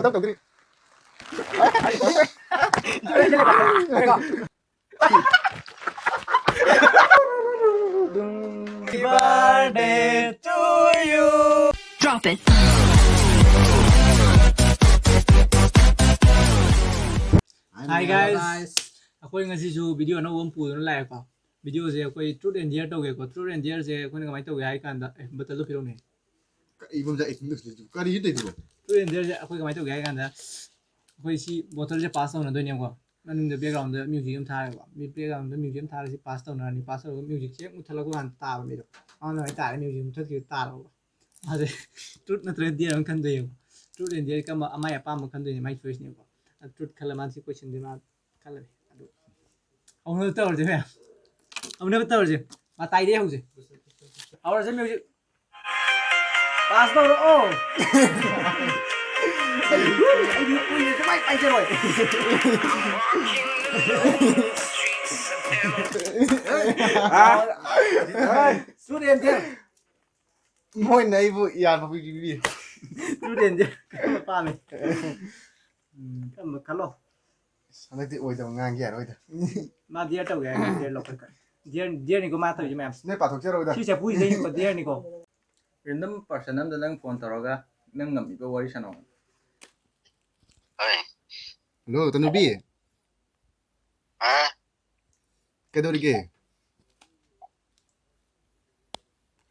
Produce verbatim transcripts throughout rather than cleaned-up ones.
ꯇꯧ ꯇꯧꯗ꯭ꯔꯤ꯫ Birthday to you. Drop it. Hi guys. ꯑꯩꯈꯣꯏ ꯉꯁꯤꯁꯨ ꯚꯤꯗꯤꯑꯣ ꯑꯅꯧꯕ ꯑꯃ ꯄꯨꯗꯨꯅ ꯂꯥꯛꯑꯦꯀꯣ꯫ ꯚꯤꯗꯤꯑꯣꯁꯦ ꯑꯩꯈꯣꯏ ꯇ꯭ꯔꯨꯠ ꯑꯦꯟ ꯗꯤꯌꯔ ꯇꯧꯒꯦꯀꯣ꯫ ꯇ꯭ꯔꯨꯠ ꯑꯦꯟ ꯗꯤꯌꯔꯁꯦ ꯑꯩꯈꯣꯏꯅ ꯀꯃꯥꯏꯅ ꯇꯧꯒꯦ ꯍꯥꯏ ꯀꯥꯟꯗ, ꯑꯦ, ꯕꯇꯜꯗꯣ ꯄꯤꯔꯛꯎꯅꯦ꯫ ꯀꯔꯤꯅꯣ ꯇꯧꯔꯤꯗꯨꯕꯣ? ꯇ꯭ꯔꯨꯠ ꯑꯦꯟ ꯗꯤꯌꯔꯁꯦ ꯑꯩꯈꯣꯏ ꯀꯃꯥꯏꯅ ꯇꯧꯒꯦ ꯍꯥꯏ ꯀꯥꯟꯗ, ꯑꯩꯈꯣꯏ ꯁꯤ ꯕꯣꯇꯜꯁꯦ ꯄꯥꯁ ꯇꯧꯅꯗꯣꯏꯅꯦꯕꯀꯣ꯫ ꯃꯅꯨꯡꯗ ꯕꯦꯛꯒ꯭ꯔꯥꯎꯟꯗ ꯃ꯭ꯌꯨꯖꯤꯛ ꯑꯃ ꯊꯥꯔꯦꯀꯣ꯫ ꯃꯤ ꯕꯦꯛꯒ꯭ꯔꯥꯎꯟꯗ ꯃ꯭ꯌꯨꯖꯤꯛ ꯑꯃ ꯊꯥꯔꯒ ꯁꯤ ꯄꯥꯁ ꯇꯧꯅꯔꯅꯤ꯫ ꯄꯥꯁ ꯇꯧꯔꯒ ꯃ꯭ꯌꯨꯖꯤꯛꯁꯦ ꯍꯦꯛ ꯃꯨꯠꯊꯠꯂꯛꯄ ꯀꯥꯟꯗ ꯇꯥꯕ ꯃꯤꯗꯣ, ꯑꯗꯨ ꯍꯥꯏꯇꯥꯔꯦ꯫ ꯃ꯭ꯌꯨꯖꯤꯛ ꯃꯨꯠꯊꯠꯈꯤꯕ ꯇꯥꯔꯕ꯫ ꯃꯥꯁꯦ ꯇ꯭ꯔꯨꯠ ꯅꯠꯇ꯭ꯔꯒ ꯗꯤꯌꯔ ꯑꯃ ꯈꯟꯗꯣꯏꯅꯦꯕ꯫ ꯇ꯭ꯔꯨꯠ ꯑꯦꯟ ꯗꯤꯌꯔ ꯀꯔꯝꯕ, ꯑꯃꯥꯏ ꯑꯄꯥꯝꯕ ꯈꯟꯗꯣꯏꯅꯦ, ꯃꯥꯏ ꯆꯣꯏꯁꯅꯦꯕꯀꯣ꯫ ꯇ꯭ꯔꯨꯠ ꯈꯜꯂ ꯃꯥꯅ ꯁꯤ ꯀꯣꯏꯁꯟꯁꯦ ꯃꯥ ꯈꯜꯂꯅꯤ꯫ ꯑꯗꯨ ꯑꯃꯨꯛꯅꯕ ꯇꯧꯔꯁꯦ ꯃꯌꯥꯝ꯫ ꯑꯃꯨꯛꯅꯕ ꯇꯧꯔꯁꯦ꯫ ꯃꯇꯥꯏꯗꯩ ꯍꯧꯁꯦ꯫ ꯍꯧꯔꯁꯦ ꯃ꯭ꯌꯨꯖꯤꯛ꯫ ꯄꯥꯁ ꯇꯧꯔꯛꯑꯣ꯫ ꯑꯩꯗꯤ ꯀꯨꯏꯅ ꯁꯨꯃꯥꯏ ꯄꯥꯏꯖꯔꯣꯏ꯫ ꯁꯨꯔꯦꯟꯗ꯭ꯔ꯫ ꯃꯣꯏꯅ ꯑꯩꯕꯨ ꯌꯥꯟꯕ ꯄꯤꯕꯤ꯫ ꯁꯨꯔꯦꯟꯗ꯭ꯔ꯫ ꯀꯔꯝꯕ ꯄꯥꯝꯃꯤ? ꯎꯝ, ꯀꯔꯝꯕ ꯈꯜꯂꯣ? ꯑꯁ, ꯍꯟꯗꯛꯇꯤ ꯑꯣꯏꯗꯕ ꯉꯥꯡꯒꯦ ꯌꯥꯔꯣꯏꯗ꯫ ꯃꯥ ꯗꯤꯌꯔ ꯇꯧꯒꯦ ꯍꯥꯏꯔꯒ ꯗꯤꯌꯔ ꯂꯧꯈꯠꯈ꯭ꯔꯦ꯫ ꯗꯤꯌꯔ, ꯗꯤꯌꯔꯅꯤꯀꯣ ꯃꯥ ꯇꯧꯔꯤꯁꯦ ꯃꯌꯥꯝ꯫ ꯅꯣꯏ ꯄꯥꯊꯣꯛꯆꯔꯣꯏꯗ꯫ ꯁꯤ ꯆꯐꯨꯁꯤꯗꯩꯅꯤꯀꯣ, ꯗꯤꯌꯔꯅꯤꯀꯣ꯫ Random person ꯑꯝꯗ ꯅꯪ ꯐꯣꯟ ꯇꯧꯔꯒ ꯅꯪ ꯉꯝꯃꯤꯕ ꯋꯥꯔꯤ ꯁꯥꯟꯅꯧ꯫ ꯍꯣꯏ꯫ ꯍꯜꯂꯣ, ꯇꯅꯨꯕꯤ꯫ ꯍꯥ? ꯀꯩꯗꯧꯔꯤꯒꯦ?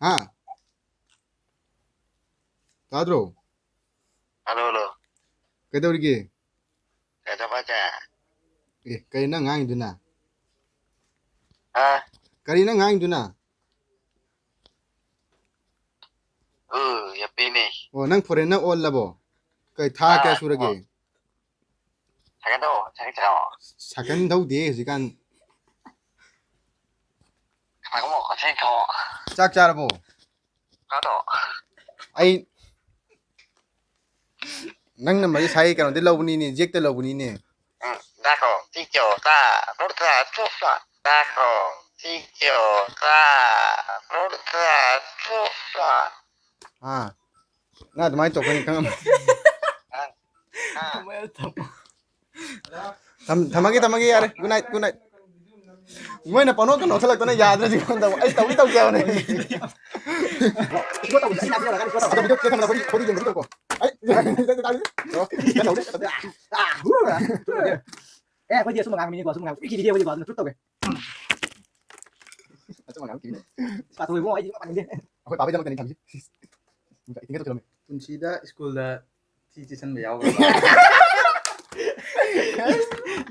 ꯍꯥ? ꯇꯥꯗ꯭ꯔꯣ? Hello, hello. ꯀꯩꯗꯧꯔꯤꯒꯦ? ꯀꯩꯗꯧꯕ ꯍꯥꯏꯁꯦ? ꯑꯦ, ꯀꯩ ꯅꯪ ꯉꯥꯡꯉꯤꯗꯨꯅ? ꯍꯥ? ꯀꯔꯤ ꯅꯪ ꯉꯥꯡꯉꯤꯗꯨꯅ? ꯎ, ꯌꯥꯄꯤꯅꯦ꯫ ꯑꯣ, ꯅꯪ ꯐꯣꯔꯦꯟꯅ ꯑꯣꯜꯂꯕꯣ? ꯀꯩ ꯊꯥ ꯀꯌꯥ ꯑꯥ, ꯁꯨꯔꯒꯦ? ꯑꯣ꯫ ꯁꯥꯏꯀꯜ ꯊꯧ, ꯁꯥꯏꯀꯜ ꯊꯧ꯫ ꯁꯥꯏꯀꯜ ꯊꯧꯗꯦ ꯍꯧꯖꯤꯛꯀꯥꯟ꯫ ꯀꯅꯥꯒꯨꯝꯕ ꯁꯥꯏꯀꯜ ꯊꯧ꯫ ꯆꯥꯛ ꯆꯥꯔꯕꯣ? ꯀꯥꯗꯣ꯫ ꯑꯩ ꯅꯪ ꯅꯝꯕꯔꯁꯦ ꯁꯥꯏ ꯀꯩꯅꯣꯗꯩ ꯂꯧꯕꯅꯤꯅꯦ, ꯖꯦꯛꯇ ꯂꯧꯕꯅꯤꯅꯦ꯫ ꯎꯝ, ꯗꯥꯈꯣ, ꯇꯤꯀꯣ, ꯇꯥ, ꯔꯣꯗꯥ, ꯆꯣꯄꯥ꯫ ꯗꯥꯈꯣ, ꯇꯤꯀꯣ, ꯇꯥ, ꯔꯣꯗꯥ, ꯆꯣꯄꯥ꯫ ꯑꯥ, ꯅꯪ ꯑꯗꯨꯃꯥꯏꯅ ꯇꯧꯔꯛꯀꯅꯤ ꯈꯪꯉꯝꯃꯦ꯫ ꯅꯪ ꯊꯝ-, ꯊꯝꯃꯒꯦ, ꯊꯝꯃꯒꯦ, ꯌꯥꯔꯦ꯫ Good night, good night꯫ ꯃꯣꯏꯅ ꯄꯪꯅꯣꯛꯇ ꯅꯣꯛꯁꯜꯂꯛꯇꯅ ꯌꯥꯗ꯭ꯔꯁꯤ ꯀꯩꯅꯣ ꯇꯧꯕ꯫ ꯑꯩ ꯇꯧꯗꯤ ꯇꯧꯗꯦ ꯍꯥꯏꯕꯅꯦ꯫ ꯑꯗꯣ video ꯀꯦ ꯊꯝꯃꯒ ꯑꯩꯈꯣꯏꯗꯤ, ꯑꯩꯈꯣꯏꯗꯤ ꯌꯦꯡꯗꯕꯤ ꯇꯧꯀꯣ꯫ ꯑꯩ, ꯑꯦ, ꯑꯩꯈꯣꯏꯗꯤ ꯑꯁꯨꯝꯕ ꯉꯥꯡꯕ ꯃꯤꯅꯤꯀꯣ, ꯑꯁꯨꯝꯕ ꯉꯥꯡꯕ ꯃꯤꯒꯤꯗꯤ ꯑꯩꯈꯣꯏꯗꯤꯀꯣ, ꯑꯗꯨꯅ truth ꯇꯧꯒꯦ꯫ ꯑꯆꯨꯝꯕ ꯉꯥꯡꯕ ꯀꯤꯕꯤꯅꯦ꯫ ꯄꯥꯊꯣꯛꯑꯦ ꯏꯕꯨꯡꯉꯣ, ꯑꯩꯗꯤ ꯄꯥꯅꯤꯡꯗꯦ꯫ ꯑꯩꯈꯣꯏ ꯄꯥꯕꯩꯗꯃꯛꯇꯅꯤ ꯊꯝꯃꯤꯁꯦ꯫ ꯏꯁ, ꯏꯊꯤꯟꯒ ꯇꯧꯁꯜꯂꯝꯃꯦ꯫ ꯄꯨꯟꯁꯤꯗ ꯁ꯭ꯀꯨꯜꯗ ꯊꯤ ꯆꯤꯠꯁꯟꯕ ꯌꯥꯎꯈ꯭ꯔꯕ?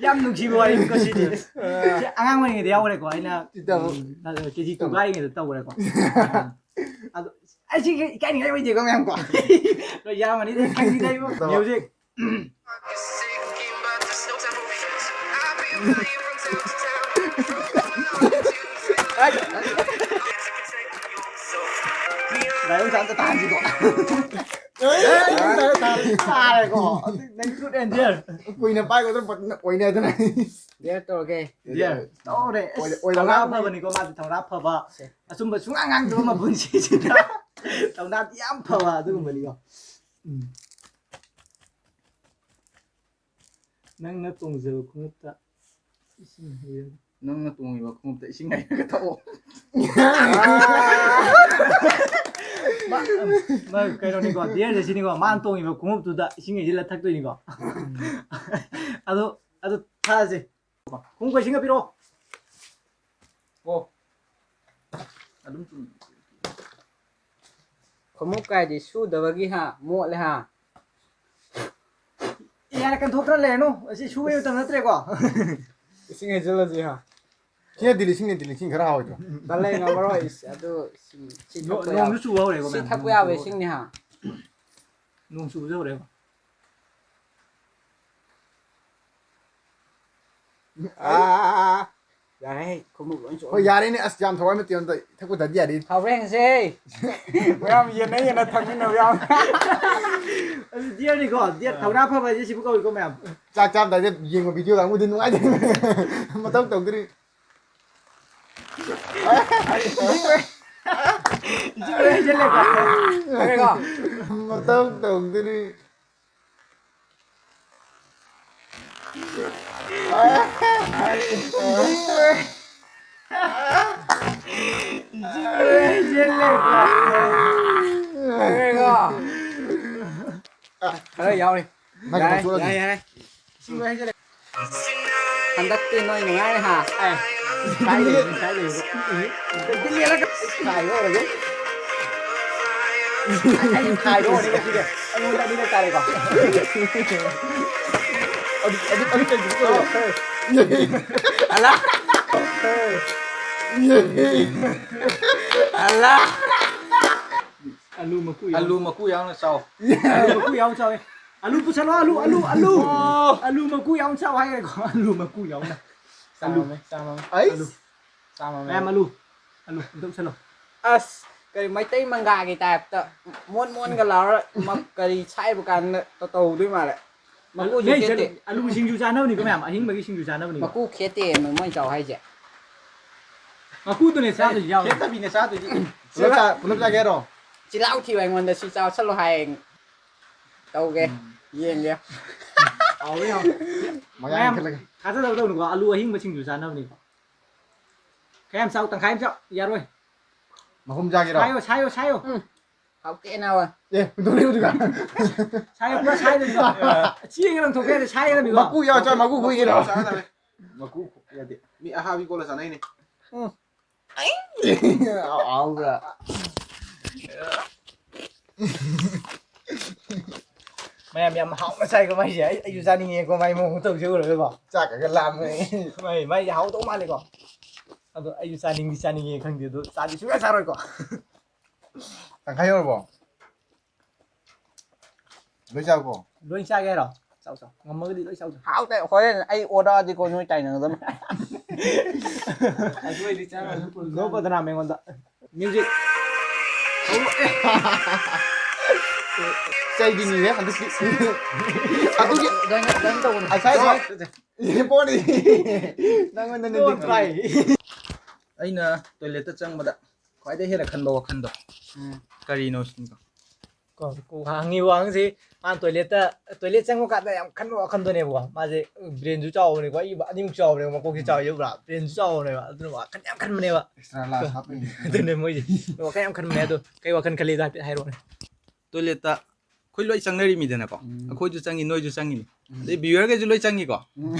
ꯌꯥꯝ ꯅꯨꯡꯁꯤꯕ ꯋꯥꯔꯤꯅꯤꯀꯣ ꯁꯤꯗꯤ꯫ ꯁꯤ ꯑꯉꯥꯡ ꯑꯣꯏꯔꯤꯉꯩꯗ ꯌꯥꯎꯈ꯭ꯔꯦꯀꯣ, ꯑꯩꯅ, ꯁꯤꯗꯕꯨ꯫ ꯎꯝ, ꯀꯦ ꯖꯤ ꯇꯨ ꯀꯥꯔꯤꯉꯩꯗ ꯇꯧꯈ꯭ꯔꯦꯀꯣ꯫ ꯑꯗꯣ ꯑꯩ ꯁꯤ ꯏꯀꯥꯏꯅꯤꯡꯉꯥꯏ ꯑꯣꯏꯗꯦꯀꯣ ꯃꯌꯥꯝ ꯀꯣ꯫ ꯂꯣꯏ ꯌꯥꯎꯔꯝꯃꯅꯤ, ꯈꯪꯉꯤꯗ ꯑꯩꯕꯨ꯫ ꯇꯧꯔꯣ꯫ Music꯫ ꯂꯥꯏꯑꯣꯟ ꯁꯥ ꯑꯝꯇ ꯇꯥꯍꯟꯁꯤꯀꯣ꯫ ꯇꯥꯔꯦꯀꯣ꯫ ꯅꯪ truth and dare꯫ ꯀꯨꯏꯅ ꯄꯥꯏꯒꯗ꯭ꯔꯥ ꯄꯠꯅ ꯑꯣꯏꯅꯗꯅ꯫ Dare ꯇꯧꯔꯒꯦ꯫ Dare꯫ ꯇꯧꯔꯦ꯫ ꯑꯣꯏꯗ-, ꯑꯣꯏꯗ ꯊꯧꯅꯥ ꯉꯥꯡꯕ꯫ ꯐꯕꯅꯤꯀꯣ, ꯃꯥꯗꯤ ꯊꯧꯅꯥ ꯐꯕ꯫ ꯁꯦ꯫ ꯑꯆꯨꯝꯕ ꯁꯨꯡꯉꯥꯡ ꯉꯥꯡꯗꯕ ꯃꯄꯨꯟꯁꯤꯁꯤꯗ꯫ ꯊꯧꯅꯥꯗꯤ ꯌꯥꯝ ꯐꯕ ꯑꯗꯨꯒꯨꯝꯕꯅꯤꯀꯣ꯫ ꯎꯝ꯫ ꯅꯪꯅ ꯇꯣꯡꯖꯕ ꯈꯣꯡꯎꯞꯇ ꯏꯁꯤꯡ ꯍꯩꯔꯒ꯫ ꯅꯪꯅ ꯇꯣꯡꯉꯤꯕ ꯈꯣꯡꯎꯞꯇ ꯏꯁꯤꯡ ꯍꯩꯔꯒ ꯊꯛꯑꯣ꯫ ꯃꯥ, ꯃꯥ ꯀꯩꯅꯣꯅꯤꯀꯣ, dare ꯁꯦ ꯁꯤꯅꯤꯀꯣ, ꯃꯥꯅ ꯇꯣꯡꯉꯤꯕ ꯈꯣꯡꯎꯞꯇꯨꯗ ꯏꯁꯤꯡ ꯍꯩꯖꯤꯜꯂ ꯊꯛꯇꯣꯏꯅꯤꯀꯣ꯫ ꯑꯗꯣ, ꯑꯗꯣ ꯊꯛꯑꯁꯦ꯫ ꯈꯣꯡꯎꯞ ꯀꯩꯁꯤꯡꯒ ꯄꯤꯔꯛꯑꯣ꯫ ꯑꯣ꯫ ꯑꯗꯨꯝ ꯆꯨꯝ-, ꯈꯣꯡꯎꯞ ꯀꯥꯏꯗꯤ ꯁꯨꯗꯕꯒꯤ ꯍꯥ, ꯃꯣꯠꯂꯦ ꯍꯥ꯫ ꯌꯥꯔꯦ, ꯀꯟꯊꯣꯛꯇꯅ ꯂꯩꯔꯅꯨ꯫ ꯑꯁꯤ ꯁꯨꯕꯩ ꯃꯇꯝ ꯅꯠꯇ꯭ꯔꯦꯀꯣ꯫ ꯏꯁꯤꯡ ꯍꯩꯖꯤꯜꯂꯁꯤ ꯍꯥ꯫ ꯁꯤꯅ ꯗꯤꯂꯤ ꯏꯁꯤꯡꯅꯦ, ꯗꯤꯂꯤ ꯏꯁꯤꯡ ꯈꯔ ꯍꯥꯎꯔꯣꯏꯗ꯭ꯔꯣ? ꯇꯜꯂꯦ, ꯉꯝꯃꯔꯣꯏ꯫ ꯏꯁ, ꯑꯗꯨ ꯏꯁꯤꯡ, ꯁꯤ ꯅꯣ-, ꯊꯛꯄ ꯅꯣꯡꯁꯨ ꯌꯥꯕ, ꯆꯨꯕ ꯍꯧꯔꯦꯀꯣ, ꯁꯤ ꯃꯌꯥꯝ, ꯊꯛꯄ ꯅꯣꯡ ꯌꯥꯕ ꯆꯨꯕ ꯍꯧꯔꯦ꯫ ꯏꯁꯤꯡꯅꯤ ꯍꯥ꯫ ꯅꯣꯡ ꯆꯨꯕꯁꯨ ꯍꯧꯔꯦꯀꯣ꯫ ꯑꯥ, ꯌꯥꯔꯦ, ꯈꯣꯡꯎꯞ ꯂꯣꯏ ꯆꯣꯠꯂꯦ꯫ ꯍꯣꯏ, ꯌꯥꯔꯦꯅꯦ, ꯑꯁ, ꯌꯥꯝ ꯊꯋꯥꯏ ꯃꯇꯦꯛ ꯑꯝꯇ ꯊꯛꯄ ꯇꯗꯤ ꯌꯥꯔꯦ꯫ ꯍꯥꯎꯕ꯭ꯔꯥ ꯌꯦꯡꯁꯦ꯫ ꯃꯌꯥꯝ ꯌꯦꯟꯅ ꯌꯦꯟꯅ ꯊꯛꯃꯤꯟꯅꯕ ꯌꯥꯎ-, ꯑꯗꯨ dare ꯅꯤꯀꯣ, dare, ꯊꯧꯅꯥ ꯐꯕ ꯍꯥꯏꯁꯦ ꯁꯤꯕꯨ ꯀꯧꯏꯀꯣ, ꯃꯌꯥꯝ꯫ ꯆꯥꯛ ꯆꯥꯔꯝꯗꯥꯏꯗ ꯌꯦꯡꯕ video ꯀꯥꯡꯕꯨꯗꯤ ꯅꯨꯡꯉꯥꯏꯗꯣꯏꯅꯤ꯫ ꯃꯇꯧ ꯇꯧꯗꯣꯔꯤ꯫ ꯏꯁꯤꯡ ꯂꯣꯏ ꯍꯩꯖꯤꯜꯂꯦꯀꯣ꯫ ꯃꯇꯧ ꯇꯧꯗꯣꯔꯤ꯫ ꯈꯔ ꯌꯥꯎꯔꯤ꯫ ꯃꯥꯏ ꯌꯥꯔꯦ, ꯀꯩꯅꯣ ꯆꯣꯠꯂꯗꯤ꯫ ꯌꯥꯔꯦ, ꯌꯥꯔꯦ꯫ ꯍꯟꯗꯛꯇꯤ ꯅꯣꯏ ꯅꯨꯡꯉꯥꯏꯔꯦ ꯍꯥ? ꯑꯦ, ꯀꯥꯏ ꯂꯩ, ꯀꯥꯏ ꯂꯩ? ꯈꯥꯏꯕ ꯍꯧꯔꯒꯦ꯫ ꯑꯩ ꯈꯥꯏꯕ ꯍꯧꯔꯅꯤ ꯉꯁꯤꯗꯤ꯫ ꯑꯩꯉꯣꯟꯗ ꯑꯅꯤꯔꯛ ꯇꯥꯔꯦꯀꯣ꯫ ꯑꯗꯨ, ꯑꯗꯨ, ꯑꯗꯨ ꯀꯩꯅꯣ ꯇꯧꯔꯣ꯫ ꯑꯂꯥ꯫ ꯑꯂꯥ꯫ ꯑꯂꯨ ꯃꯀꯨ ꯌꯥꯎ-, ꯑꯂꯨ ꯃꯀꯨ ꯌꯥꯎꯅ ꯆꯥꯎ꯫ ꯑꯂꯨ ꯃꯀꯨ ꯌꯥꯎ ꯆꯥꯎꯋꯦ꯫ ꯑꯂꯨ ꯄꯨꯁꯜꯂꯣ, ꯑꯂꯨ, ꯑꯂꯨ, ꯑꯂꯨ꯫ ꯑꯣ꯫ ꯑꯂꯨ ꯃꯀꯨ ꯌꯥꯎꯅ ꯆꯥꯎ ꯍꯥꯏꯔꯦꯀꯣ꯫ ꯑꯂꯨ ꯃꯀꯨ ꯌꯥꯎꯅ꯫ ꯑꯂꯨ꯫ ꯆꯥꯝꯃꯝꯃꯦ, ꯆꯥꯝꯃꯝꯃꯦ꯫ ꯑꯩꯁ꯫ ꯑꯂꯨ꯫ ꯆꯥꯝꯃꯝꯃꯦ꯫ ꯃꯌꯥꯝ ꯑꯂꯨ꯫ ꯑꯂꯨ ꯑꯝꯇ ꯄꯨꯁꯜꯂꯣ꯫ ꯑꯁ, ꯀꯔꯤ ꯃꯩꯇꯩ ꯃꯪꯒꯥꯒꯤ type ꯇ ꯃꯣꯟ ꯃꯣꯟꯒ ꯂꯥꯎꯔ ꯃ-, ꯀꯔꯤ ꯁꯥꯏꯕ ꯀꯥꯟꯗ ꯇ-, ꯇꯧꯗꯣꯏ ꯃꯥꯜꯂꯦ꯫ ꯃꯀꯨꯁꯨ ꯅꯦ, ꯈꯦꯠꯇꯦ꯫ ꯑꯂꯨ ꯁꯤꯡꯖꯨ ꯆꯥꯅꯕꯅꯤꯀꯣ ꯃꯌꯥꯝ, ꯑꯍꯤꯡꯕꯒꯤ ꯁꯤꯡꯖꯨ ꯆꯥꯅꯕꯅꯤꯀꯣ꯫ ꯃꯀꯨ ꯈꯦꯠꯇꯦ ꯃꯣꯏ ꯆꯥꯎ ꯍꯥꯏꯁꯦ꯫ ꯃꯀꯨꯗꯨꯅꯦ ꯆꯥꯗꯣꯏꯁꯦ ꯌꯥꯎꯗꯦ꯫ ꯈꯦꯠꯇꯕꯤꯅꯦ ꯆꯥꯗꯣꯏꯁꯦ꯫ ꯄꯨꯂꯞ ꯆꯥ-, ꯄꯨꯂꯞ ꯆꯥꯒꯦ ꯍꯥꯏꯔꯣ? ꯆꯤꯜꯍꯥꯎ ꯊꯤꯕ ꯑꯩꯉꯣꯟꯗ ꯁꯤ ꯆꯥꯁꯜꯂꯣ ꯍꯥꯏ꯫ ꯇꯧꯒꯦ꯫ ꯎꯝ꯫ ꯌꯦꯡꯒꯦ꯫ ꯍꯥꯎꯋꯦ, ꯍꯥꯎꯋꯦ꯫ ꯃꯌꯥꯝ ꯃꯌꯥꯝ ꯈꯜꯂꯒꯦ꯫ ꯊꯥꯖꯗꯕ ꯇꯧꯅꯨꯀꯣ, ꯑꯂꯨ ꯑꯍꯤꯡꯕ ꯁꯤꯡꯖꯨ ꯆꯥꯅꯕꯅꯤꯀꯣ꯫ ꯈꯔ ꯌꯥꯝ ꯆꯥꯎ, ꯇꯪꯈꯥꯏ ꯑꯃ ꯆꯥꯎ, ꯌꯥꯔꯣꯏ꯫ ꯃꯍꯨꯝ ꯆꯥꯒꯦꯔꯣ? ꯁꯥꯏꯌꯣ, ꯁꯥꯏꯌꯣ, ꯁꯥꯏꯌꯣ꯫ ꯎꯝ꯫ ꯍꯥꯎꯇꯦ ꯅꯥꯕ꯫ ꯑꯦ, ꯍꯨꯟꯗꯣꯛꯑꯦ ꯑꯗꯨꯒ꯫ ꯁꯥꯏꯌꯣ, ꯄꯨꯔꯥ ꯁꯥꯏꯗꯣꯏꯅꯤꯀꯣ꯫ ꯆꯦꯡꯒ ꯂꯪꯊꯣꯛꯈ꯭ꯔꯦ, ꯁꯥꯏꯒꯗꯕꯅꯤꯀꯣ꯫ ꯃꯀꯨ ꯌꯥꯎ ꯆꯥ, ꯃꯀꯨ ꯈꯣꯏꯒꯤꯔꯣ? ꯆꯥꯒꯗꯕꯅꯦ꯫ ꯃꯀꯨ ꯌꯥꯗꯦ꯫ ꯃꯤ ꯑꯍꯥꯕꯤ ꯀꯣꯜꯂ ꯆꯥꯅꯩꯅꯦ꯫ ꯎꯝ꯫ ꯍꯥꯎꯕ꯭ꯔꯥ? ꯃꯌꯥꯝ ꯌꯥꯝ ꯍꯥꯎꯅ ꯆꯥꯏꯀꯣ ꯃꯥꯏꯁꯦ꯫ ꯑꯩ, ꯑꯩꯁꯨ ꯆꯥꯅꯤꯡꯉꯦꯀꯣ ꯃꯥꯏ ꯃꯑꯣꯡ ꯃꯇꯧꯁꯦ ꯎꯔꯒꯀꯣ꯫ ꯆꯥꯛꯀꯒ ꯂꯥꯝꯃꯦ꯫ ꯃꯥꯏ, ꯃꯥꯏꯁꯦ ꯍꯥꯎꯗꯧ ꯃꯥꯜꯂꯦꯀꯣ꯫ ꯑꯗꯣ ꯑꯩꯁꯨ ꯆꯥꯅꯤꯡꯗꯤ ꯆꯥꯅꯤꯡꯉꯦ ꯈꯪꯗꯦ, ꯑꯗꯣ ꯆꯥꯗꯤ ꯁꯨꯡꯆꯥ ꯆꯥꯔꯣꯏꯀꯣ꯫ ꯇꯪꯈꯥꯏ ꯌꯧꯔꯕꯣ? ꯂꯣꯏ ꯆꯥꯔꯕꯣ? ꯂꯣꯏ ꯆꯥꯒꯦ ꯍꯥꯏꯔꯣ? ꯆꯥꯎ, ꯆꯥꯎ꯫ ꯉꯝꯃꯒꯗꯤ ꯂꯣꯏ ꯆꯥꯎ, ꯆꯥꯎ꯫ ꯍꯥꯎꯇꯦ꯫ ꯍꯣꯔꯦꯟ ꯑꯩ ꯑꯣꯔꯛꯑꯗꯤꯀꯣ ꯅꯣꯏ ꯇꯥꯏꯅꯒꯗꯕꯅꯤ꯫ ꯑꯗꯨ ꯑꯣꯏꯗꯤ ꯆꯥꯔꯣꯏ, ꯑꯗꯨ ꯄꯨꯔ ꯅꯣ ꯆꯥꯔꯣꯏ꯫ ꯕꯗꯅꯥꯝ ꯑꯩꯉꯣꯟꯗ꯫ Music꯫ ꯆꯩꯗꯤ ꯅꯤꯔꯦ ꯍꯟꯗꯛꯇꯤ꯫ ꯑꯗꯨꯒꯤ ꯂꯣꯏꯅ, ꯂꯣꯏꯅ ꯇꯧꯕꯅꯤ꯫ ꯉꯁꯥꯏ ꯁꯨꯃꯥꯏ-, ꯄꯣꯠꯅꯤ꯫ ꯅꯪꯉꯣꯟꯗ ꯅꯤꯡꯕꯤ꯫ Don't try꯫ ꯑꯩꯅ toilet ꯇ ꯆꯪꯕꯗ ꯈ꯭ꯋꯥꯏꯗꯩ ꯍꯦꯟꯅ ꯈꯟꯕ ꯋꯥꯈꯟꯗꯣ ꯎꯝ꯫ ꯀꯔꯤꯅꯣ ꯁꯤꯅꯤꯀꯣ꯫ ꯀꯣ, ꯀꯣ, ꯍꯪꯉꯤ ꯋꯥꯍꯪꯁꯤ, ꯃꯥꯅ ꯇꯣꯏꯂꯦꯠꯇ, ꯇꯣꯏꯂꯦꯠ ꯆꯪꯕ ꯀꯥꯟꯗ ꯌꯥꯝ ꯈꯟꯕ ꯋꯥꯈꯟꯗꯨꯅꯦꯕꯀꯣ꯫ ꯃꯥꯁꯦ ꯕ꯭ꯔꯦꯟꯁꯨ ꯆꯥꯎꯕꯅꯦꯀꯣ, ꯑꯩꯒꯤ ꯑꯅꯤꯃꯨꯛ ꯆꯥꯎꯕꯅꯦꯕ, ꯃꯀꯣꯛꯁꯦ ꯆꯥꯎꯋꯦꯕ, ꯄꯨꯔꯥ ꯕ꯭ꯔꯦꯟꯁꯨ ꯆꯥꯎꯕꯅꯦꯕ, ꯑꯗꯨꯅ ꯋꯥꯈꯟ ꯌꯥꯝ ꯈꯟꯕꯅꯦꯕ꯫ ꯑꯦꯛꯁꯇ꯭ꯔꯥ ꯂꯥꯔꯖ ꯍꯥꯞꯄꯩꯅꯦ꯫ ꯑꯗꯨꯅꯦ ꯃꯣꯏꯁꯦ ꯋꯥꯈꯜ ꯌꯥꯝ ꯈꯟꯕꯅꯦ꯫ ꯑꯗꯣ ꯀꯩ ꯋꯥꯈꯜ ꯈꯜꯂꯤꯗꯣ ꯍꯥꯏꯐꯦꯠ ꯍꯥꯏꯔꯛꯑꯣꯅꯦ꯫ ꯇꯣꯏꯂꯦꯠꯇ ꯑꯩꯈꯣꯏ ꯂꯣꯏ ꯆꯪꯅꯔꯤꯃꯤꯗꯅꯀꯣ꯫ ꯎꯝ꯫ ꯑꯩꯈꯣꯏꯁꯨ ꯆꯪꯉꯤ, ꯅꯣꯏꯁꯨ ꯆꯪꯉꯤꯅꯤ꯫ ꯎꯝ꯫ ꯑꯗꯩ ꯚ꯭ꯌꯨꯋꯔꯈꯩꯁꯨ ꯂꯣꯏ ꯆꯪꯉꯤꯀꯣ꯫ ꯎꯝ꯫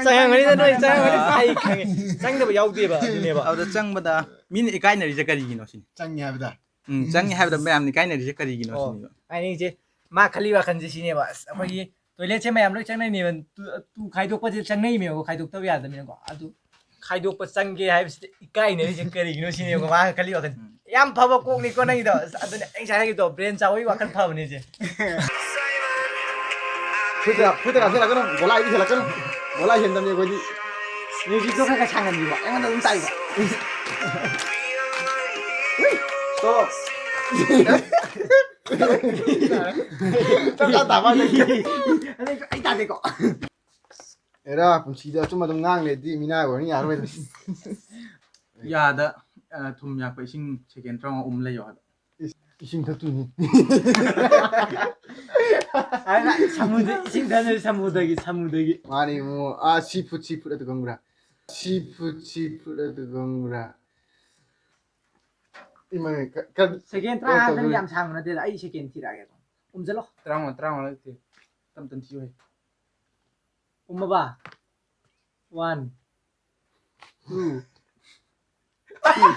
ꯆꯪꯉꯝꯒꯅꯤꯗ, ꯅꯣꯏ ꯆꯪꯉꯝꯒꯅꯤ꯫ ꯑꯩ ꯈꯪꯉꯦ꯫ ꯆꯪꯗꯕ ꯌꯥꯎꯗꯦꯕ, ꯑꯗꯨꯅꯦꯕ꯫ ꯑꯗꯨꯗ ꯆꯪꯕꯗ ꯃꯤꯅ ꯏꯀꯥꯏꯅꯔꯤꯁꯦ ꯀꯔꯤꯒꯤꯅꯣ ꯁꯤꯅꯤ꯫ ꯆꯪꯉꯤ ꯍꯥꯏꯕꯗ꯫ ꯎꯝ, ꯆꯪꯉꯤ ꯍꯥꯏꯕꯗ ꯃꯌꯥꯝꯅ ꯏꯀꯥꯏꯅꯔꯤꯁꯦ ꯀꯔꯤꯒꯤꯅꯣ ꯑꯣ, ꯁꯤꯅꯦꯕ꯫ ꯍꯥꯏꯅꯤꯡꯉꯤꯁꯦ, ꯃꯥ ꯈꯜꯂꯤ ꯋꯥꯈꯜꯁꯦ ꯁꯤꯅꯦꯕ꯫ ꯑꯁ, ꯑꯩꯈꯣꯏꯒꯤ ꯇꯣꯏꯂꯦꯠꯁꯦ ꯃꯌꯥꯝ ꯂꯣꯏ ꯆꯪꯅꯩꯅꯦꯕ꯫ Two, two ꯈꯥꯏꯗꯣꯛꯄꯁꯦ ꯆꯪꯅꯩꯅꯦꯕ, ꯈꯥꯏꯗꯣꯛꯇꯕ ꯌꯥꯗꯕꯅꯤꯅꯀꯣ꯫ ꯑꯗꯨ ꯈꯥꯏꯗꯣꯛꯄ ꯆꯪꯒꯦ ꯍꯥꯏꯕꯁꯤꯗ ꯏꯀꯥꯏꯅꯔꯤꯁꯦ ꯀꯔꯤꯒꯤꯅꯣ ꯁꯤꯅꯦꯕ ꯃꯥꯅ ꯈꯜꯂꯤ ꯋꯥꯈꯜ꯫ ꯎꯝ꯫ ꯌꯥꯝ ꯐꯕ ꯀꯣꯛꯅꯤꯀꯣ ꯅꯪꯒꯤꯗꯣ꯫ ꯑꯁ, ꯑꯗꯨꯅꯦ ꯑꯩ ꯉꯁꯥꯏ ꯍꯥꯏꯈꯤꯕꯗꯣ, ꯕ꯭ꯔꯦꯟ ꯆꯥꯎꯕꯒꯤ ꯋꯥꯈꯜ ꯐꯕꯅꯦ ꯁꯦ꯫ ꯐꯨꯔꯤꯠꯇ, ꯐꯨꯔꯤꯠꯇ ꯉꯥꯛꯁꯤꯜꯂꯛꯀꯅꯨ, ꯒꯣꯂꯥꯏꯗꯤ ꯍꯦꯜꯂꯛꯀꯅꯨ꯫ ꯒꯣꯂꯥꯏ ꯍꯦꯟꯗꯕꯅꯤ ꯑꯩꯈꯣꯏꯗꯤ꯫ ꯃ꯭ꯌꯨꯖꯤꯛꯇꯣ ꯈꯔ ꯈꯔ ꯁꯥꯡꯍꯟꯕꯤꯕ, ꯑꯩꯉꯣꯟꯗ ꯑꯗꯨꯝ ꯇꯥꯛꯏꯕ꯫ ꯇꯣ꯫ ꯆꯞ ꯆꯥ ꯇꯥꯕ ꯍꯥꯏꯗꯤ꯫ ꯑꯗꯩ ꯑꯩ ꯇꯥꯗꯦꯀꯣ꯫ ꯑꯦꯔꯥ, ꯄꯨꯟꯁꯤꯗ ꯑꯆꯨꯝꯕ ꯑꯗꯨꯝ ꯉꯥꯡ ꯂꯩꯔꯗꯤ ꯃꯤꯅꯥꯏ ꯑꯣꯏꯔꯅꯤ, ꯌꯥꯔꯣꯏꯗ꯫ ꯌꯥꯗ, ꯑ, ꯊꯨꯝ ꯌꯥꯛꯄ ꯏꯁꯤꯡ ꯁꯦꯀꯦꯟ ꯇꯔꯥꯃꯉꯥ ꯎꯝ ꯂꯩꯌꯣ ꯍꯥꯏꯕ꯫ ꯏꯁ, ꯏꯁꯤꯡ ꯊꯛꯇꯣꯏꯅꯤ꯫ ꯍꯥꯏꯅ ꯁꯃꯨꯗ꯭ꯔ, ꯏꯁꯤꯡ ꯊꯛꯅ ꯁꯃꯨꯗ꯭ꯔꯒꯤ, ꯁꯃꯨꯗ꯭ꯔꯒꯤ꯫ ꯃꯥꯅꯤ ꯏꯕꯨꯡꯉꯣ꯫ ꯑꯥ, ꯁꯤ ꯐꯨꯗ, ꯁꯤ ꯐꯨꯗ ꯑꯗꯨ ꯈꯪꯕ꯭ꯔꯥ? ꯁꯤ ꯐꯨꯗ, ꯁꯤ ꯐꯨꯗ ꯑꯗꯨ ꯈꯪꯕ꯭ꯔꯥ? ꯏꯃꯥꯏ, ꯀ-, ꯀ-, ꯁꯦꯀꯦꯟ ꯀꯩꯅꯣ ꯇꯔꯥ ꯇꯧꯗꯣꯏ- ꯌꯥꯝ ꯁꯥꯡꯕ ꯅꯠꯇꯦꯗ꯫ ꯑꯩ ꯁꯦꯀꯦꯟ ꯊꯤꯔꯛꯑꯒꯦꯀꯣ꯫ ꯎꯝꯖꯜꯂꯣ꯫ ꯇꯔꯥꯃꯉꯥ, ꯇꯔꯥꯃꯉꯥ ꯅꯠꯇꯦ꯫ ꯇꯞ ꯇꯞ ꯊꯤꯌꯨ ꯍꯦ꯫ ꯎꯝꯃꯕ? One, two, three.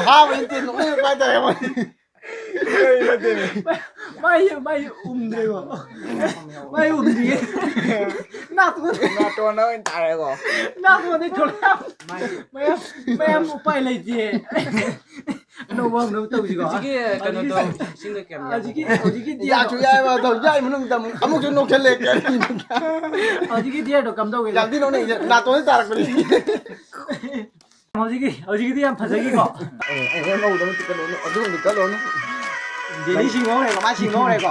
ꯍꯥꯕ ꯅꯠꯇꯦ, ꯅꯣꯛꯅꯤꯡꯕ ꯍꯥꯏꯇꯥꯔꯦ ꯃꯣꯏ꯫ ꯃꯥꯏ, ꯃꯥꯏ ꯎꯝꯗ꯭ꯔꯦꯀꯣ꯫ ꯃꯥꯏ ꯎꯝꯗ꯭ꯔꯤꯌꯦ꯫ ꯅꯥꯇꯣꯟ꯫ ꯅꯥꯇꯣꯟꯗ ꯑꯣꯏꯅ ꯇꯥꯔꯦꯀꯣ꯫ ꯅꯥꯇꯣꯟꯗꯩ ꯊꯣꯛꯂꯛꯑꯦ꯫ ꯃꯌꯥꯝ, ꯃꯌꯥꯝ ꯎꯄꯥꯏ ꯂꯩꯇꯦ꯫ ꯑꯅꯧꯕ ꯑꯃ ꯇꯧꯁꯤꯀꯣ꯫ ꯍꯧꯖꯤꯛꯀꯤ ꯀꯩꯅꯣꯗꯣ ꯍꯧꯖꯤꯛꯀꯤ ꯏꯁꯤꯡꯗꯣ ꯀꯌꯥꯝ ꯌꯥꯝ ꯍꯧꯖꯤꯛꯀꯤ, ꯍꯧꯖꯤꯛꯀꯤ ꯌꯥꯛꯁꯨ ꯗꯤꯌꯥꯗꯣ꯫ ꯌꯥꯛꯑꯦꯕ ꯑꯗꯣ, ꯌꯥꯛꯏ ꯃꯅꯨꯡꯗ ꯑꯃꯨꯛ, ꯑꯃꯨꯛꯁꯨ ꯅꯣꯛꯁꯜꯂꯦ꯫ ꯀꯔꯤꯅꯣ? ꯍꯧꯖꯤꯛꯀꯤ ꯗꯤꯌꯥꯗꯣ ꯀꯝꯗꯧꯒꯦ? ꯌꯥꯝ ꯊꯤ ꯅꯣꯛꯅꯤꯡꯉꯦ꯫ ꯅꯥꯇꯣꯟꯗ ꯇꯥꯔꯛꯄꯅꯤ꯫ ꯍꯧꯖꯤꯛꯀꯤ ꯍꯧꯖꯤꯛꯀꯤꯗꯤ ꯌꯥꯝ ꯐꯖꯈꯤꯀꯣ꯫ ꯑꯦ ꯑꯦ ꯑꯦ ꯉꯧꯗꯕ ꯇꯤꯛꯀꯠꯂꯣꯅꯨ ꯑꯗꯨꯒꯨꯝꯕ ꯇꯤꯛꯀꯠꯂꯣꯅꯨ꯫ ꯗꯦꯅꯤ ꯁꯤꯡꯍꯧꯔꯦꯀꯣ, ꯃꯥ ꯁꯤꯡꯍꯧꯔꯦꯀꯣ꯫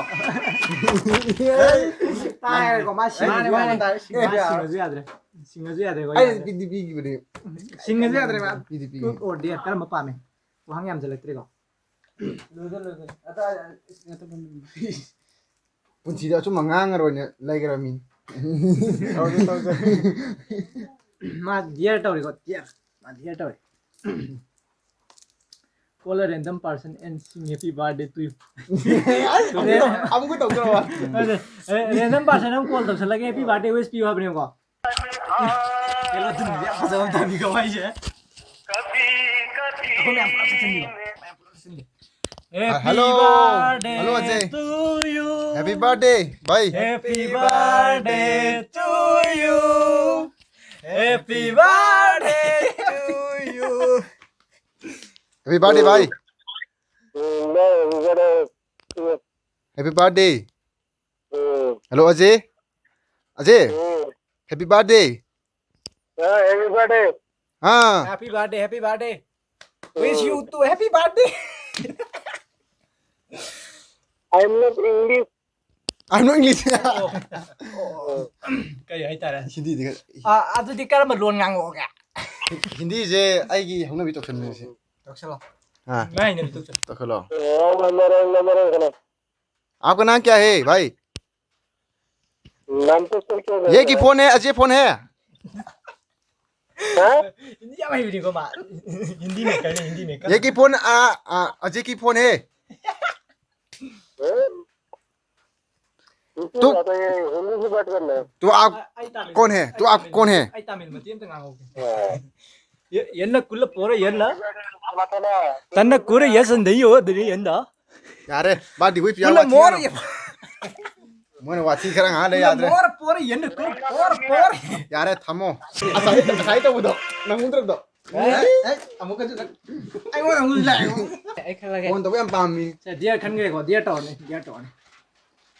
ꯇꯥꯏꯔꯦꯀꯣ, ꯃꯥ ꯁꯤꯡꯍꯧꯔꯦ꯫ ꯃꯥꯅꯦ, ꯃꯥꯅꯦ꯫ ꯃꯥ ꯁꯤꯡꯉꯁꯨ ꯌꯥꯗ꯭ꯔꯦ꯫ ꯁꯤꯡꯉꯁꯨ ꯌꯥꯗ꯭ꯔꯦꯀꯣ, ꯑꯩꯅ ꯌꯥꯗ꯭ꯔꯦ꯫ ꯄꯤꯗꯤ ꯄꯤꯈꯤꯕꯅꯦ꯫ ꯁꯤꯡꯉꯁꯨ ꯌꯥꯗ꯭ꯔꯦ ꯃꯥ꯫ ꯄꯤꯗꯤ ꯄꯤꯈꯤꯕꯅꯦ꯫ Truth or dare ꯀꯔꯝꯕ ꯄꯥꯝꯃꯦ? ꯋꯥꯍꯪ ꯌꯥꯝꯖꯜꯂꯛꯇ꯭ꯔꯦꯀꯣ꯫ ꯂꯣꯏꯗ ꯂꯣꯏꯗ꯫ ꯑꯇꯥ ꯄꯨꯟꯁꯤꯗ ꯑꯆꯨꯝꯕ ꯉꯥꯡꯉꯔꯣꯏꯅ ꯂꯩꯈ꯭ꯔꯕ ꯃꯤꯅꯤ꯫ ꯇꯧꯁꯦ ꯇꯧꯁꯦ꯫ ꯃꯥ dare ꯇꯧꯔꯤꯀꯣ, dare꯫ ꯃꯥ dare ꯇꯧꯔꯤ꯫ Call a random person and sing happy birthday to you. ꯑꯁ, ꯑꯃꯨꯛꯀ ꯇꯧ-, ꯑꯃꯨꯛꯀ ꯇꯧꯗ꯭ꯔꯕ? ꯑꯗꯨ, ꯑꯦ, random person ꯑꯃ call ꯇꯧꯁꯜꯂꯒ happy birthday wish ꯄꯤꯌꯨ ꯍꯥꯏꯕꯅꯦꯕꯀꯣ꯫ ꯀꯩꯅꯣ, ꯑꯗꯨꯅ ꯌꯥꯝ ꯐꯖꯕ ꯑꯃ ꯇꯝꯕꯤꯀꯣ ꯃꯥꯏꯁꯦ꯫ ꯑꯩꯈꯣꯏ ꯃꯌꯥꯝ ꯄꯨꯂꯞ ꯆꯠꯁꯤꯟꯕꯤꯀꯣ, ꯃꯌꯥꯝ ꯄꯨꯂꯞ ꯆꯠꯁꯤꯟꯕꯤ꯫ Happy hello. Birthday hello, Ajay. To you. Happy birthday, bhai. Happy birthday to you. Happy birthday to you. Happy birthday, bhai. Happy birthday. Hello, Ajay. Ajay. Happy birthday. Happy birthday. हाँ। Happy birthday, happy birthday. Wish you too, happy birthday. I'm not English. I'm not English. ꯑꯣ, ꯑꯣ, ꯑꯣ. ꯀꯔꯤ ꯍꯥꯏꯇꯥꯔꯦ? ꯍꯤꯟꯗꯤꯗꯤ ꯈꯔ ꯑꯥ, ꯑꯗꯨꯗꯤ ꯀꯔꯝꯕ ꯂꯣꯟ ꯉꯥꯡꯉꯛꯑꯣꯒꯦ? ꯍꯤꯟꯗꯤꯁꯦ ꯑꯩꯒꯤ ꯍꯧꯅꯕꯤ ꯇꯧꯁꯟꯕꯅꯦ ꯁꯤ꯫ ꯇꯧꯁꯜꯂꯣ꯫ हाँ। ꯉꯥꯏꯅꯕꯤ ꯇꯧꯁꯜꯂꯣ꯫ आपका नाम क्या है, भाई? नाम तो सर क्या ये की फोन है, अजय फोन है? हाँ? हिंदी क्या भाई वीडियो को मार। हिंदी में करने, हिंदी में कर। ये की फोन, आ, आ, अजय की फोन है। हाँ? तू, तो ये हिंदी से बात करना है। तो आप आ, आई तमिल कौन में, है? आई तो आप तमिल कौन में, है? आई तमिल में, तीन तंग आओगे। हाँ। ये, ये ना कुल पोरे ये ना। बताना। तन्ना कुरे ये संदेही हो, दे ये ना। ꯌꯥꯔꯦ, ꯕꯥꯔꯗꯦ ꯋꯤꯁ ꯄꯤꯌꯥ ꯄꯨꯟꯅ ꯋꯥꯊꯤ ꯃꯣꯔ ꯉꯥꯡꯅꯨ꯫ ꯌꯦ-, ꯃꯣꯏꯅ ꯋꯥꯊꯤ ꯈꯔ ꯉꯥꯡ ꯂꯩ ꯄꯨꯟꯅ ꯌꯥꯗ꯭ꯔꯦ꯫ ꯃꯣꯔ ꯄꯣꯔ ꯌꯦꯟꯅ ꯀꯣ ꯄꯣꯔ ꯄꯣꯔ꯫ ꯌꯥꯔꯦ, ꯊꯝꯃꯣ꯫ ꯉꯁꯥꯏ, ꯉꯁꯥꯏ ꯇꯧꯕꯗꯣ, ꯅꯪ ꯍꯧꯗ꯭ꯔꯕꯗꯣ? ꯑꯦ, ꯑꯦ, ꯑꯃꯨꯛꯀꯁꯨ ꯅꯪ-, ꯑꯩꯉꯣꯟꯗ ꯑꯃꯨꯛ ꯂꯥꯛꯑꯦ꯫ ꯑꯩ ꯈꯜꯂꯒꯦ꯫ ꯐꯣꯟ ꯇꯧꯕ ꯌꯥꯝ ꯄꯥꯝꯃꯤ꯫ ꯁꯦ, ꯗꯤꯌꯔ ꯈꯟꯈ꯭ꯔꯦꯀꯣ, ꯗꯤꯌꯔ ꯇꯧꯔꯅꯤ, ꯗꯤꯌꯔ ꯇꯧꯔꯅꯤ꯫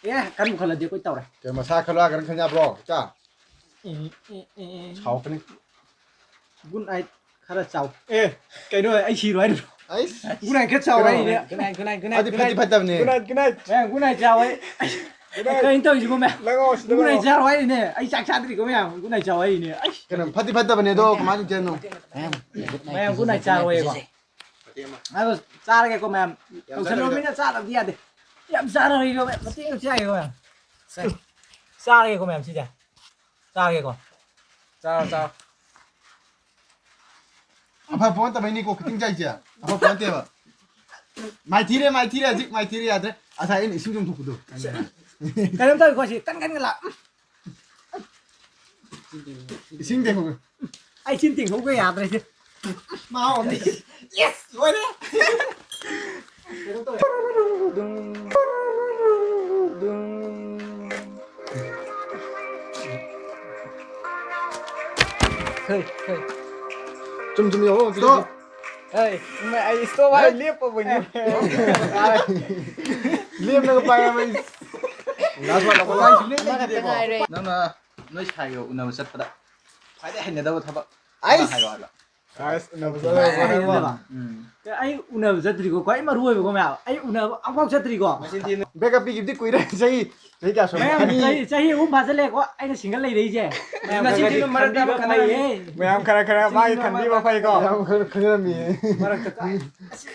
ꯑꯦ, ꯈꯟꯕꯨ ꯈꯜꯂꯗꯤ ꯑꯩꯈꯣꯏ ꯇꯧꯔꯦ꯫ ꯀꯩ ꯃꯁꯥ ꯈꯜꯂꯣ ꯍꯥꯏꯔꯒ ꯈꯟ ꯌꯥꯕ꯭ꯔꯣ, ꯏꯆꯥ? ꯑꯦ, ꯑꯦ, ꯑꯦ, ꯑꯦ꯫ ꯁꯥꯎꯔꯛꯀꯅꯤ꯫ Good night꯫ ꯈꯔ ꯆꯥꯎ꯫ ꯑꯦ, ꯀꯩꯅꯣ, ꯑꯩ ꯁꯤꯔꯣ ꯍꯥꯏꯔꯤꯕ꯭ꯔꯣ? ꯑꯩꯁ꯫ ꯒꯨꯅꯥꯏ ꯈꯔ ꯆꯥꯎ ꯍꯥꯏꯔꯤꯅꯦ꯫ ꯒꯨꯅꯥꯏ, ꯒꯨꯅꯥꯏ, ꯒꯨꯅꯥꯏ, ꯑꯗꯨꯗꯤ ꯐꯗꯤ ꯐꯠꯇꯕꯅꯦ꯫ ꯒꯨꯅꯥꯏ, ꯒꯨꯅꯥꯏ꯫ ꯃꯌꯥꯝ ꯒꯨꯅꯥꯏ ꯆꯥꯎ ꯍꯥꯏ꯫ ꯒꯨꯅꯥꯏ꯫ ꯀꯩꯅꯣ ꯇꯧꯔꯤꯁꯤꯕꯣ ꯃꯌꯥꯝ? ꯂꯪꯉꯛꯑꯣ, ꯁꯤꯗ ꯒꯨꯅꯥꯏ ꯂꯪꯉꯛꯑꯣ꯫ ꯆꯥꯔꯣ ꯍꯥꯏꯔꯤꯅꯦ꯫ ꯑꯩ ꯆꯥꯛ ꯆꯥꯗ꯭ꯔꯤꯀꯣ ꯃꯌꯥꯝ꯫ ꯒꯨꯅꯥꯏ ꯆꯥꯎ ꯍꯥꯏꯔꯤꯅꯦ꯫ ꯑꯩꯁ꯫ ꯀꯩꯅꯣ, ꯐꯗꯤ ꯐꯠꯇꯕꯅꯦ ꯑꯗꯣ, ꯀꯃꯥꯏꯅ ꯇꯧꯗꯣꯏꯅꯣ? ꯃꯌꯥꯝ ꯒꯨꯅꯥꯏ ꯆꯥꯔꯣꯏꯌꯦꯀꯣ꯫ ꯑꯗꯣ ꯆꯥꯔꯒꯦꯀꯣ ꯃꯌꯥꯝ꯫ ꯇꯧꯁꯜꯂꯨꯔꯃꯤꯅ ꯆꯥꯗꯕꯗꯤ ꯌꯥꯗꯦ꯫ ꯌꯥꯝ ꯆꯥꯔꯔꯣꯏꯒꯦ ꯃꯌꯥꯝ꯫ ꯃꯇꯦꯛ ꯑꯃ ꯆꯥꯒꯦꯀꯣ ꯃꯌꯥꯝ꯫ ꯆꯥꯔꯒꯦꯀꯣ ꯃꯌꯥꯝ ꯁꯤꯁꯦ꯫ ꯆꯥꯔꯒꯦꯀꯣ꯫ ꯆꯥꯔꯣ, ꯆꯥꯔꯣ꯫ ꯑꯐꯕ ꯄꯣꯠ ꯅꯠꯇꯕꯩꯅꯤꯀꯣ ꯈꯨꯇꯤꯡ ꯆꯥꯏꯁꯦ꯫ ꯑꯐꯕ ꯄꯣꯠ ꯅꯠꯇꯦꯕ꯫ ꯃꯥꯏꯊꯤꯔꯦ, ꯃꯥꯏꯊꯤꯔꯦ, ꯍꯧꯖꯤꯛ ꯃꯥꯏꯊꯤꯔꯦ, ꯌꯥꯗ꯭ꯔꯦ꯫ ꯉꯁꯥꯏ ꯑꯩꯅ ꯏꯁꯤꯡ ꯆꯣꯡꯊꯣꯛꯄꯗꯣ꯫ ꯀꯩꯅꯣꯝ ꯇꯧꯋꯤꯀꯣ ꯁꯤ, ꯀꯟ ꯀꯟꯒ ꯂꯥ-, ꯏꯁꯤꯡ ꯇꯦꯡꯀꯣꯠ꯫ ꯑꯩ ꯆꯤꯟ ꯇꯦꯡꯍꯧꯒ ꯌꯥꯗ꯭ꯔꯦ ꯁꯤ꯫ ꯃꯍꯥꯎ ꯑꯃꯅꯤ꯫ Yes! ꯂꯣꯏꯔꯦ! ꯍꯩ, ꯍꯩ꯫ ꯆꯨꯝ ꯆꯨꯝ ꯌꯥꯎꯔꯣ, ꯆꯨꯝ ꯆꯨꯝ꯫ Stop! ꯍꯩ, ꯏꯃꯥ, ꯑꯩ stop ꯍꯥꯏ ꯂꯦꯞꯄꯕꯅꯤ꯫ ꯂꯦꯞꯂꯒ ꯄꯥꯏꯔꯕ ꯑꯩ꯫ Last one, last one. ꯑꯃꯈꯛꯇ ꯉꯥꯏꯔꯦ꯫ ꯅꯪꯅ ꯅꯣꯏ ꯁꯥꯏꯒ ꯎꯅꯕ ꯆꯠꯄꯗ ꯈ꯭ꯋꯥꯏꯗꯩ ꯍꯩꯅꯗꯕ ꯊꯕꯛ ꯑꯃ ꯑꯩꯁ! ꯍꯥꯏꯔꯣ ꯍꯥꯏꯕ꯫ ꯑꯁ, ꯎꯅꯕ ꯆꯠꯂꯕꯣ ꯅꯪꯕꯣ? ꯎꯝ꯫ ꯑꯩ ꯎꯅꯕ ꯆꯠꯇ꯭ꯔꯤꯀꯣ, ꯈ꯭ꯋꯥꯏ ꯃꯔꯨ ꯑꯣꯏꯕꯀꯣ ꯃꯌꯥꯝ꯫ ꯑꯩ ꯎꯅꯕ ꯑꯝꯐꯥꯎ ꯆꯠꯇ꯭ꯔꯤꯀꯣ꯫ ꯃꯆꯤꯟ ꯊꯤꯅꯨ꯫ Breakup ꯄꯤꯈꯤꯕꯗꯤ ꯀꯨꯏꯔꯦ, ꯆꯍꯤ, ꯆꯍꯤ ꯀꯌꯥ ꯁꯨꯔꯦ? ꯃꯌꯥꯝ, ꯑꯅꯤ꯫ ꯆꯍꯤ, ꯆꯍꯤ ꯑꯍꯨꯝ ꯐꯥꯖꯤꯜꯂꯛꯑꯦꯀꯣ, ꯑꯩꯅ single ꯂꯩꯔꯛꯏꯁꯦ꯫ ꯃꯌꯥꯝ ꯃꯆꯤꯟ ꯈꯔ ꯊꯤꯅꯨ, ꯈꯔ ꯃꯔꯝꯗꯤ ꯑꯃ ꯈꯟꯕꯤꯕ ꯈꯟꯅꯔꯤ꯫ ꯐꯩꯌꯦ꯫ ꯃꯌꯥꯝ ꯈꯔ ꯈꯔ ꯃꯥꯒꯤ ꯈꯟꯕꯤꯕ ꯐꯩꯀꯣ꯫ ꯃꯌꯥꯝ ꯈꯔ ꯈꯟꯅꯔꯝꯃꯤꯌꯦ꯫ ꯃꯔꯛꯇ ꯀꯥꯏ-, ꯑꯁ,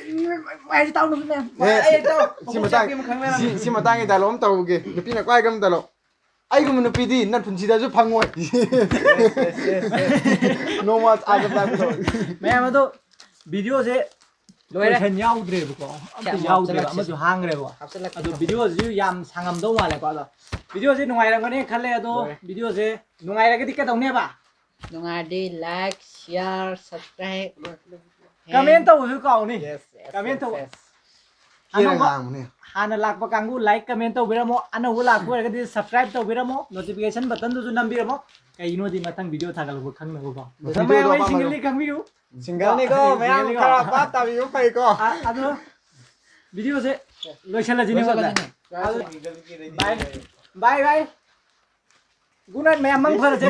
ꯋꯥꯍꯩꯁꯦ ꯇꯥꯎꯅꯨ ꯃꯌꯥꯝ꯫ ꯑꯦ, ꯋꯥꯍꯩ ꯇꯥꯎ-, ꯁꯤ ꯃꯇꯥꯡ-, ꯃꯈꯣꯡ ꯆꯠꯄꯤ ꯑꯃ ꯈꯪꯅꯔꯝꯃꯤ꯫ ꯁꯤ, ꯁꯤ ꯃꯇꯥꯡꯒꯤ dialogue ꯑꯃ ꯇꯧꯒꯦ꯫ ꯅꯨꯄꯤꯅ ꯈ꯭ꯋꯥꯏ ꯀꯔꯝꯕ dialogue? ꯑꯩꯒꯨꯝꯕ ꯅꯨꯄꯤꯗꯤ ꯅꯪ ꯄꯨꯟꯁꯤꯗꯁꯨ ꯐꯪꯉꯣꯏ꯫ Yes, yes, yes, yes. ꯅꯣꯡꯃ ꯑꯥꯗ ꯇꯥꯛꯄꯗꯣ꯫ ꯃꯌꯥꯝ ꯑꯗꯣ videoꯁꯦ ꯂꯣꯏꯔꯦ꯫ Question ꯌꯥꯎꯗ꯭ꯔꯦꯕꯀꯣ꯫ ꯑꯝꯇ ꯁꯤ ꯑꯃꯨꯛ ꯌꯥꯎꯗ꯭ꯔꯦꯕ, ꯍꯥꯞꯆꯤꯜꯂꯛꯀꯦ꯫ ꯑꯃꯁꯨ ꯍꯥꯡꯈ꯭ꯔꯦꯕ꯫ ꯍꯥꯞꯆꯤꯜꯂꯛꯀꯦ꯫ ꯑꯗꯣ videoꯁꯤꯁꯨ ꯌꯥꯝ ꯁꯥꯡꯉꯝꯗꯧ ꯃꯥꯜꯂꯦꯀꯣ꯫ ꯑꯗꯣ videoꯁꯦ ꯅꯨꯡꯉꯥꯏꯔꯝꯒꯅꯤ ꯈꯜꯂꯦ꯫ ꯑꯗꯣ ꯂꯣꯏꯔꯦ꯫ Videoꯁꯦ ꯅꯨꯡꯉꯥꯏꯔꯒꯗꯤ ꯀꯩꯗꯧꯅꯦꯕ? ꯅꯨꯡꯉꯥꯏꯔꯗꯤ like, share, subscribe꯫ Comment ꯇꯧꯕꯁꯨ ꯀꯥꯎꯅꯤ꯫ Yes, yes, comment yes, ꯇꯧ-, yes꯫ ꯀꯦꯔ ꯑꯅꯧꯕ ꯉꯥꯡꯕꯅꯦ꯫ ꯍꯥꯟꯅ ꯂꯥꯛꯄ ꯀꯥꯡꯕꯨ like, comment ꯇꯧꯕꯤꯔꯝꯃꯣ꯫ ꯑꯅꯧꯕ ꯂꯥꯛꯄ ꯑꯣꯏꯔꯒꯗꯤ subscribe ꯇꯧꯕꯤꯔꯝꯃꯣ꯫ Notification buttonꯗꯨꯁꯨ ꯅꯝꯕꯤꯔꯝꯃꯣ꯫ ꯀꯩꯒꯤꯅꯣꯗꯤ ꯃꯊꯪ video ꯊꯥꯒꯠꯂꯛꯄ ꯈꯪꯅꯕꯀꯣ꯫ Videoꯗꯣ ꯃꯌꯥꯝ ꯑꯩ ꯑꯄꯥꯝꯕ singleꯅꯤ ꯈꯪꯕꯤꯌꯨ꯫ Singleꯅꯤꯀꯣ, ꯑꯩ ꯃꯌꯥꯝ singleꯅꯤꯀꯣ꯫ ꯈꯔ ꯚꯥꯞ ꯇꯥꯕꯤꯌꯨ ꯐꯩꯀꯣ꯫ ꯑ-, ꯑꯗꯣ videoꯁꯦ ꯂꯣꯏꯁꯤꯜꯂꯁꯤꯅꯦ꯫ ꯂꯣꯏꯁꯤꯜꯂꯁꯤꯅꯦ꯫ ꯑꯗꯨ bye, bye, bye꯫ Good night ꯃꯌꯥꯝ, ꯃꯪ ꯐꯔꯁꯦ꯫